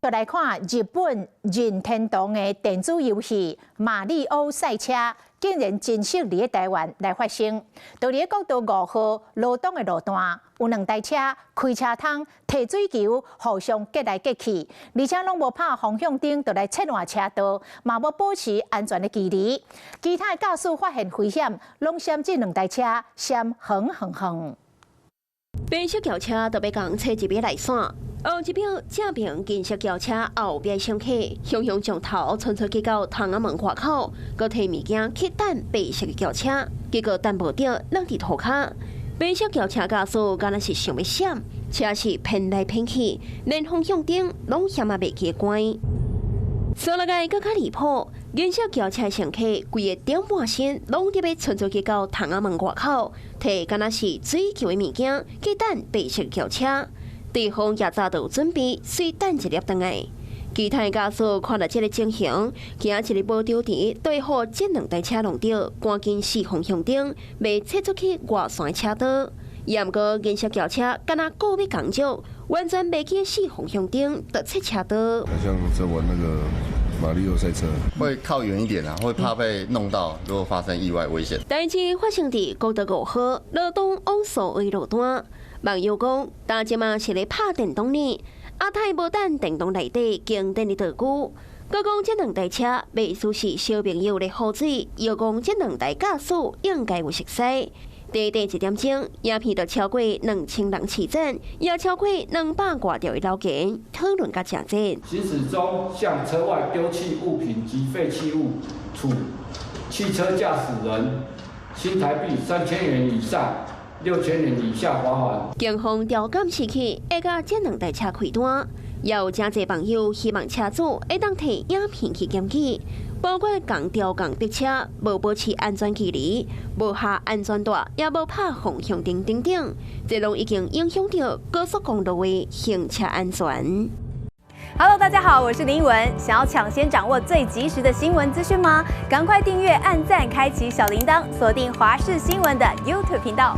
就來看日本任天堂的電子遊戲《馬里歐賽車》，竟然真實佇咧台灣來發生。佇咧國道5號羅東的路段，有兩台車開車窗提水球，互相激來激去，而且攏無拍方向燈，就來切換車道，嘛無保持安全的距離。其他的駕駛發現危險，攏閃這兩台車閃遠遠遠。白色轎車都欲共車一邊來閃。後一秒，正爿銀色轎車後壁乘客，雄雄將頭伸出去到窗仔門外口，閣提物件去擋白色的轎車，結果擋無著，攏佇塗跤。白色轎車駕駛敢若是想欲閃，車是偏來偏去，連方向燈攏嫌仔袂記關。煞落來閣較離譜，銀色轎車乘客規个頂半身攏佇欲伸出去到窗仔門外口，提敢若是水球的物件去擋白色轎車。對方也早就有準備，隨彈一粒轉來。其他駕駛看著這个情形，驚一个無著佇，對予這兩台車弄著，趕緊熄方向燈，袂切出去外線的車道。也毋過銀色轎車敢若故欲共足，完全袂記熄方向燈，就切車道。好像在玩那個馬里奧賽車，會靠遠一點啊，會怕被弄到，如果發生意外危險。代誌發生佇國道5號羅東往蘇澳路段。網友講，當這馬是咧拍電動呢，阿太無等電動內底經典的道具。閣講這兩台車袂輸是小朋友咧予水，又講這兩台駕駛應該有熟似。短短一點鐘，影片就超過2000人揤讚，也超過200外條的留言，討論甲誠熱。行駛中向車外丟棄物品及廢棄物，處汽車駕駛人新台幣3000元以上6000元以下罰款。警方調監視器，會共這兩台車開單，也有誠濟網友希望車主會當提影片去檢舉，包括共調共逼車、無保持安全距離、無下安全帶，也無拍方向燈等等，這攏已經影響著高速公路的行車安全。 Hello，大家好，我是林依文。想要搶先掌握最及時的新聞資訊嗎？趕快訂閱、按讚、開啟小鈴鐺，鎖定華視新聞的 YouTube 頻道。